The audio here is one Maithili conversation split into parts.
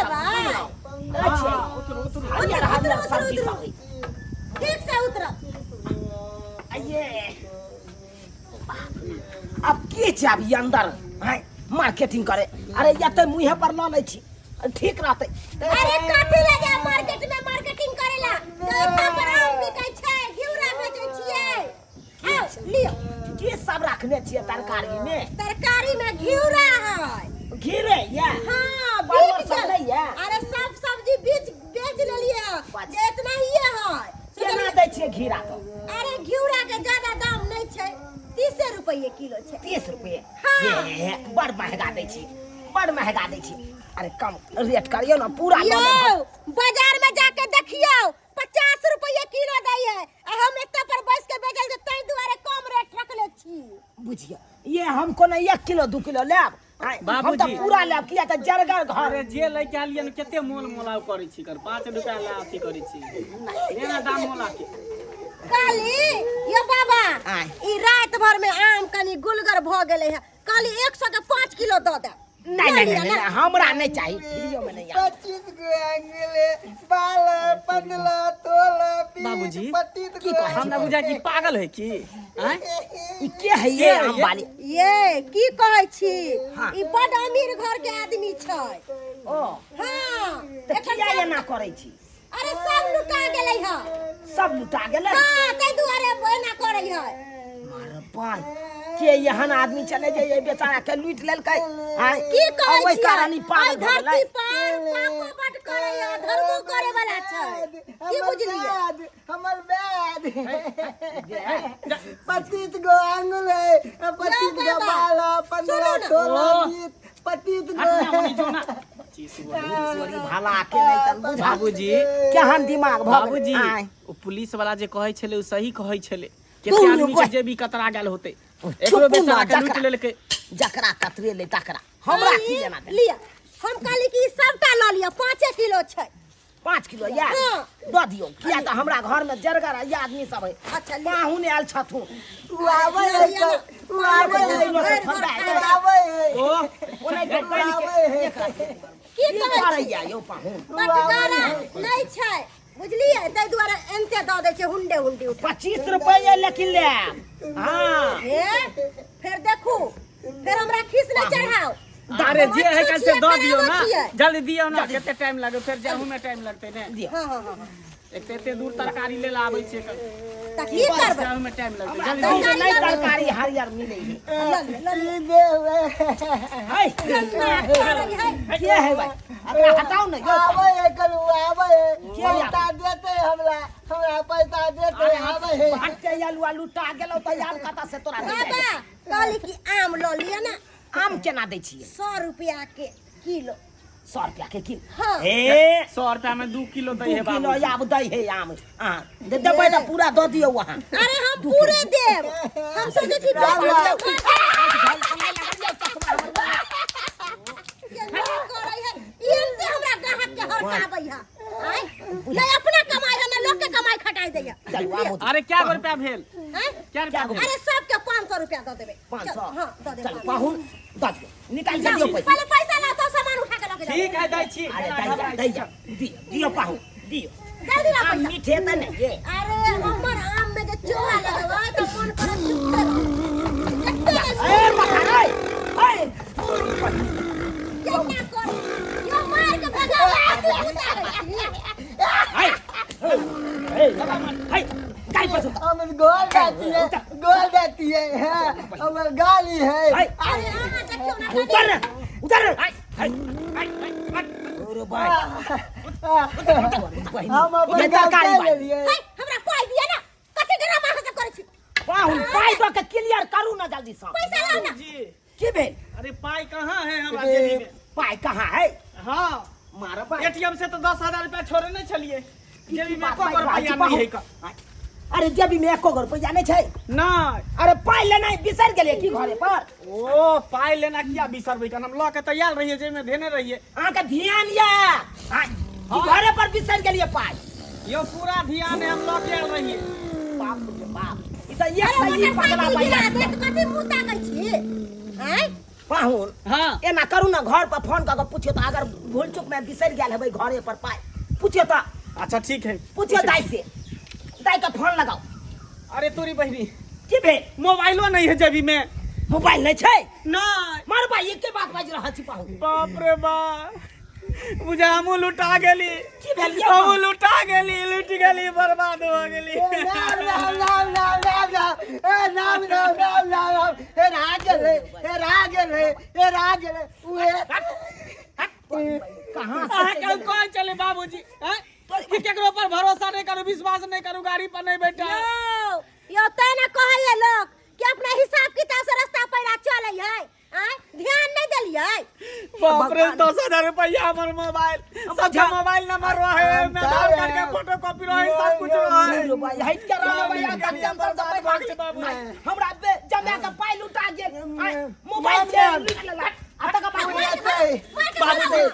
उतरबै? अच्छा। हाँ, उतरू उतरू। हरियर हरियर सब्जी सब है। ठीक से उतरब। आइए, अब के जाबी अंदर हैं मार्केटिंग करे? अरे एते मुँहे पर लऽ लै छी, ठीक रहतै। अरे कथी ले जाय मार्केट में मार्केटिंग करेला? तो एता पर आम बिकै छै, घिउरा बेचै छियै। आओ लियो। की सब रखने छियै तरकारी में? तरकारी में घिउरा है। घिरे या? हाँ। परवल बिक सब गेल। नहि ये? अरे सब सब्जी बीच बेच लेलिए, जे इतना ही है। केना दै छियै घिरा तो? अरे घिउरा के ज्यादा दाम नहीं छै, 30 रुपये किलो छै। 30 रुपये? हाँ। हे, बड़ महगा दै छी, बड़ महगा दै छी। अरे कम रेट करियौ ने, पूरा लऽ यौ लेब। बाजार में जाके देखियौ, 50 रुपये किलो दै है आ हम एतऽ पर बैस के बेचल छै, ताहि दुआरे कम रेट रखले छी। बुझियौ, ये हम कोनो 1 किलो 2 किलो लेब आँय, हम तऽ बाबूजी। पूरा लेब, किया तऽ जरगर घर। अरे जे लैके आलियै ने, कते मोल मोलाव करै छी कर, 5 रुपया ला अथी करै छी, एना दाम मोला के। काली यो बाबा, आँय। ई रात भर में आम कनी गुलगर भ गेलै है, काली 100 के 5 किलो दऽ दे। नहीं नहीं नहीं, नहीं, हमरा नहीं चाहिए, फ्रीओ में नहीं आम। 25 गो अंगुल, 12, 15, 16, 20, बाबूजी, 25 की गो। कहै छी? हमरा बुझाय कि पागल है की आँय? ई के है ये के है आम ये? वाली? ये की कहै छी? हाँ। ई बड अमीर घर के आदमी छै। ओ। हाँ। तऽ एकर किया सब- एना करै छी? अरे सब लुटा गेलै है। सब लुटा गेलै? हाँ, ताहि दुआरे एना करै है। मार बाय के एहन आदमी चले जे ये बेचारा के लूटि लेलकै आँय? की कहै आ ओहि छियै? कारण ई पागल एहि भऽ गेलै। धरती पर पापो बड करै है, धर्मो करे वाला छै, की हमर बुझलियै? बैद, हमर बैद, 25 गो आंगुल है, 25 गो बाबा, 12, 15, सुनू ना। 16, ओ। 20, 25 हट ना, गो। ओनी जो ना। 25 गो। चोरी भला के नहि तन बुझा। बाबूजी। केहन दिमाग भऽ गेलै। बाबूजी। आँय। ओ पुलिस वाला जे कहै छलै, ओ सही कहै छलै। तू कते आदमी के बस। जेबी कतरा गेल होतै। ओ, एकरो चुप ना, बेचारा के लूटि जकरा- लेलकै। जकरा कतरेलै तकरा, हमरा की लेना देना? लिअ, हम कहली कि ई सबटा लऽ लिअ, 5 किलो छै। 5 किलो या हाँ। दऽ दियौ, किया तऽ हमरा घर में जरगर आ आदमी सब है। अच्छा, लिअ। पाहुन आयल छथुन। उ आबै है तऽ, उ आबै है, किलो से थोड़ा उ आबै है। ओ। ओना जे पानि आबै के है। एक रत्ती। की की कहै छी? करैया यौ पाहुन? बटगारा नहि छै, बुझलियै? ताहि दुआरे एनते दऽ दै छै हुंडे हुंडी उठा। 25 रुपये लेकिन लेब, हाँ। हे, फेर देखू, फेर हमरा खीस नहि चढ़ाओ। अरे जे है हम कल से दऽ छियै, दियौ ना। छियै। जल्दी दियौ ना, कते टाइम लागे? फेर जाहू में टाइम लगतै ने। दियौ। हाँ हाँ हाँ हाँ। एक तऽ एते दूर तरकारी ले आबै छियै। तऽ की करबै? जाहू में टाइम लगतै, हमरा जल्दी गाँव में दियौ। नहि तरकारी हरियर मिलै है। लऽ लिअ, लऽ लिअ। ई देबै। है। केना करै है? के है भाई? एकरा हटाउ ने यौ। आबै है कल, उ आबै है। के आबै? पैसा देतै हमरा, हमरा पैसा देतै, आबै है। हटके आलू आलू टा गेलौ तऽ आब कतऽ से तोरा देतै? बाबा, कहली कि आम लऽ लिअ ने। आम केना दै छियै? 100 रुपया के किलो। 100 रुपया के किलो? हाँ। हे। 100 रुपया में 2 किलो दै 2 है किलो बाबू। आब दै है आम अहाँ देबै तऽ पूरा दऽ दियौ अहाँ। अरे हम पूरे देब, हम सोचै छी आँखि ढल कमाइ लागल यौ, चश्मा हमर। केना करै है? ई एनते हमरा ग्राहक के हड़काबै है। आँय? नहि अपना कमाइ है, ने लोक के कमाइ खटाइ दैया। चलू आबू। अरे क्या गो रुपया भेल? आँय? क्या रुपया भेल? अरे सबके 500 रुपया दऽ देबै। 500? हाँ, दऽ देबै। चलू पाहुन, दऽ दियौ, निकालि के दियौ पैसा। पहिले पैसा लाओ तो सामान उठा के लऽ के जाओ। ठीक है, दै छी। अरे दै जा, दै जा, दियौ दियौ पाहुन, दियौ। जल्दी लाओ आम पैसा। मीठ हेतै ने ये? अरे हमर आम में जे चोहा लगबै तऽ मन करत चुपते रहू। एते ने ए मखन ए ए। केना करी? यो मार के भगाबै तू गुस्सा होइ छी। ए ए ए, गाय पर सुता। हमर गोल जाती है, गोल जाती है, हाँ, हमर गाली है। ए। अरे अहाँ देखियौ ने। उतर रे, उतर रे। अरे भाई। हम अपन ये गाल तरकारी दे भाई। लेलियै। है, हमरा पाइ दिअ ने, कथी ड्रामा अहाँ सब करै छी? पाहुन, पाइ दऽ के क्लियर करू ना जल्दी सँ। पैसा लाउ ने। जी। की भेल? अरे पाई कहाँ है हमरा जेबी में? पाइ कहाँ है? हाँ। मार पाइ। एटीएम से तो 10,000 रुपया छोड़े नहीं छलिए, जेबी में बात एको गो बात रुपया पाहुन। नहीं है का। अरे जेबी में एको गो रुपया नहीं छै? नहीं। अरे पाइ लेनाइ बिसरि गेलियै की घरे पर? ओ, पाई लेना किया बिसरबै कन? हम लऽ के तैयार रहिए, जेबी में धेने रहिए। अहाँके ध्यान यऽ आँय, की घरे पर बिसरि गेलियै पाइ? यो पूरा ध्यान है, हम लऽ के आयल रहिए। बाप रे बाप, ई तऽ एक अरे सही पगला मोटरसाइकिल गिरा पाइ। देत, कथी मुँह ताकै छी? आँय? पाहुन हाँ एना करू ना घर पर फोन कऽ के पूछियो तऽ अगर भूल चूक में बिसरि गेल हेबै घरे पर पाइ पूछियो तऽ अच्छा ठीक है पूछियो दाइ से दाइ के फोन लगाओ अरे तोरी बहिनी की भेल मोबाइलो नहीं है जेबी में मोबाइल नहीं छै नहीं मार भाई एके बात बाजि रहल छी पाहुन बाप रे बाप बुझा हमहूँ लुटा गेली की भेल यौ? हमहूँ लुटा गेली लुटि गेली बर्बाद हो गेली राम राम राम राम राम राम ए राम राम राम राम राम हे राजल है हे राजल है हे राजल है उहे कहाँ से अहाँ के कौन चले बाबूजी हैं? कि केकरो पर भरोसा नहीं करू विश्वास नहीं करू गाड़ी पर नहीं बैठा यो यो तै ना कहैये लोग कि अपना हिसाब किताब से रास्ता पैरा चलै है आँय ध्यान नहीं देलियै बाप रे 10,000 रुपया हमर मोबाइल सबके मोबाइल नंबर रहे में आधार कार्ड के फोटो कॉपी रहे सब कुछ रहे रो भाई हट के रहो भाई बाबू, टेंशन से बाबू, भाग बाबू। हमरा बे जमा के पाइ लुटा गेल आँय, मोबाइल से लुटि लेलक आ तकर बाद बाबूजी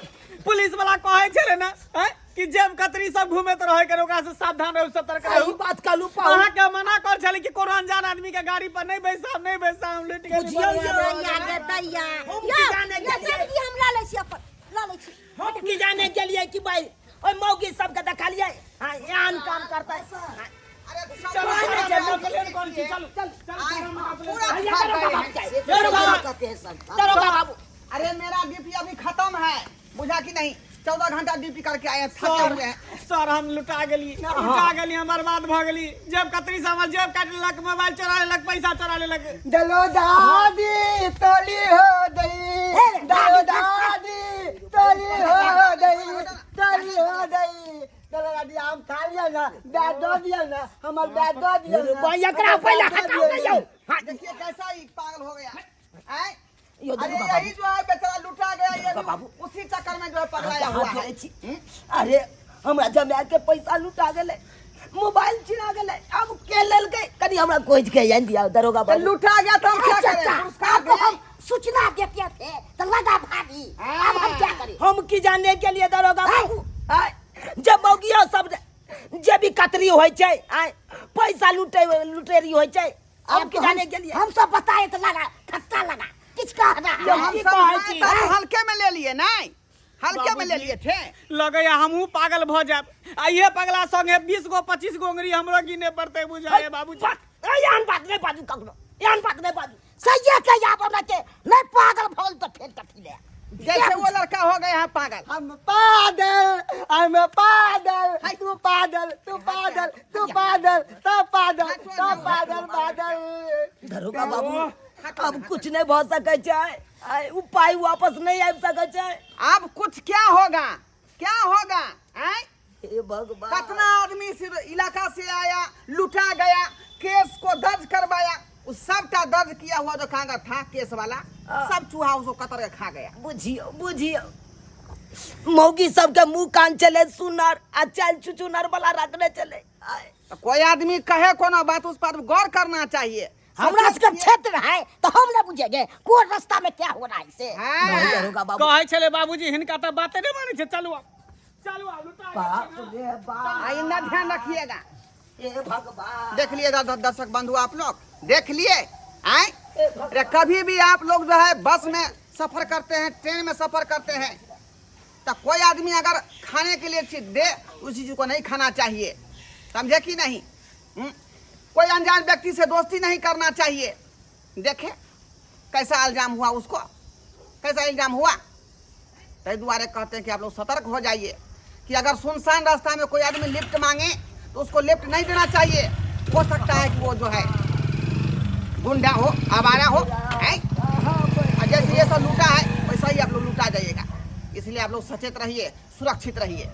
पुलिस वाला कहै छलै ने हैं, कि जेब कतरी सब घूमे तो रहे कर ओकरा से सावधान रहू सतर्क सही रहू बात कहलू पाहुन अहाँ के मना कर छलै कि कोनो अनजान आदमी के गाड़ी पर नहीं बैसाब नहीं बैसाब लुटि गेली बुझियौ यौ। दैया गे दैया हम यो की जाने यो गेलियै? सब्जी हम लऽ लै छी अपन लऽ लै छी हम की जाने गेलियै कि भाई ओहि मौगी सबके देखलियै हाँ एहन काम करतै हाँ, अरे चलो चलो चलो कंप्लेन करै छी चलो चल पूरा भैया खा दरोगा गए बाबू हैं। जाए, दरोगा कहते हैं सब दरोगा बाबू अरे मेरा ड्यूटी अभी खत्म है बुझा कि नहीं 14 घंटा ड्यूटी करके आए हैं, थके सर हुए हैं सर हम लुटा गेली लुटा गेली हम बर्बाद भऽ गेली जेब कतरी से हमर जेब काटि लेलक मोबाइल चोरा लेलक पैसा चोरा लेलक दलो दादी तोली हो गई दलो दादी तोली हो गई तोली हो गई दलो दादी आम खा लिया ना बैग दो दिया ना हमार बैग दो दिया ना भाई एकरा पहिले हटाउ ने यौ हाँ, देखिए कैसा ही पागल हो गया आए? यो अरे दरोगा यही जो है बेचारा लुटा गया ये दरोगा बाबू। उसी चक्कर में जो है पकड़ाया हाथ हुआ है जोड़ै छी अरे हमरा जमा के पैसा लुटा गेलै मोबाइल छिना गेलै आब के लेलकै कनि हमरा खोजि के आनि दिया दरोगा तो बाबू लुटा गया तो हम क्या करें चाचा पुरस्कार आपको दें? हम सूचना देते थे तो लगा भागी अब हम क्या करें हम की जाने के लिए दरोगा बाबू आय, जब मौगियो सब जे भी कतरी होइ छै आय पैसा लुटे लुटेरी होइ छै अब की जाने के लिए हम सब बताए तो लगा धक्का लगा किछ कहना यौ, हम की सब कहै छी? तो हल्के में ले लिए नहीं हल्के में ले लिए थे लगैया हमहूँ पागल भऽ जायब आ इहे पगला संगे 20 गो 25 गो अंगुरी हमरो गिने पड़तै बुझाए बाबूजी बात एहन बात नहि बाजू कखनो एहन बात नहि बाजू सही के आब हमरा के नहीं पागल भल तो फेर कथी ले जैसे वो लड़का हो गया है पागल हम पागल हम पागल तू पागल तू पागल तू पागल तू पागल तू पागल पागल दरोगा बाबू अब कुछ नहीं भऽ सकै छै आइ उ पाइ वापस नहीं आबि सकै छै अब कुछ क्या होगा क्या होगा आए? हे भगवान कितना आदमी सिर्फ इलाका से आया लुटा गया केस को दर्ज करवाया उस सबका दर्ज किया हुआ जो कागज था केस वाला सब चूहा उसको कतर के खा गया बुझियौ बुझियौ मौगी सबके मुंह कान चले सुनर आ चल चुचुनर वाला रखने चले आय। तो कोई आदमी कहे कोनो बात उस पर गौर करना चाहिए हमरा सबके क्षेत्र है तो हम ना बुझेंगे कौन रास्ता में क्या हो रहा है से हाँ। दरोगा बाबू कहै छलै बाबूजी हिनका तऽ बाते नहि मानै छै चलू आब चलू आब लुटा बाप रे बाप आइंदा ध्यान रखिएगा हे भगवान देख लिए दर्शक बंधु आप लोग देख लिए आए अरे कभी भी आप लोग जो है बस में सफर करते हैं ट्रेन में सफर करते हैं तो कोई आदमी अगर खाने के लिए चीज दे उस चीज को नहीं खाना चाहिए समझे कि नहीं हुँ? कोई अनजान व्यक्ति से दोस्ती नहीं करना चाहिए देखे कैसा इल्जाम हुआ उसको कैसा इल्जाम हुआ तय दुआरे कहते हैं कि आप लोग सतर्क हो जाइए कि अगर सुनसान रास्ता में कोई आदमी लिफ्ट मांगे तो उसको लिफ्ट नहीं देना चाहिए हो सकता है कि वो जो है गुंडा हो आवारा हो है और जैसे ये सब लूटा है वैसा ही आप लोग लूटा जाइएगा इसलिए आप लोग सचेत रहिए सुरक्षित रहिए।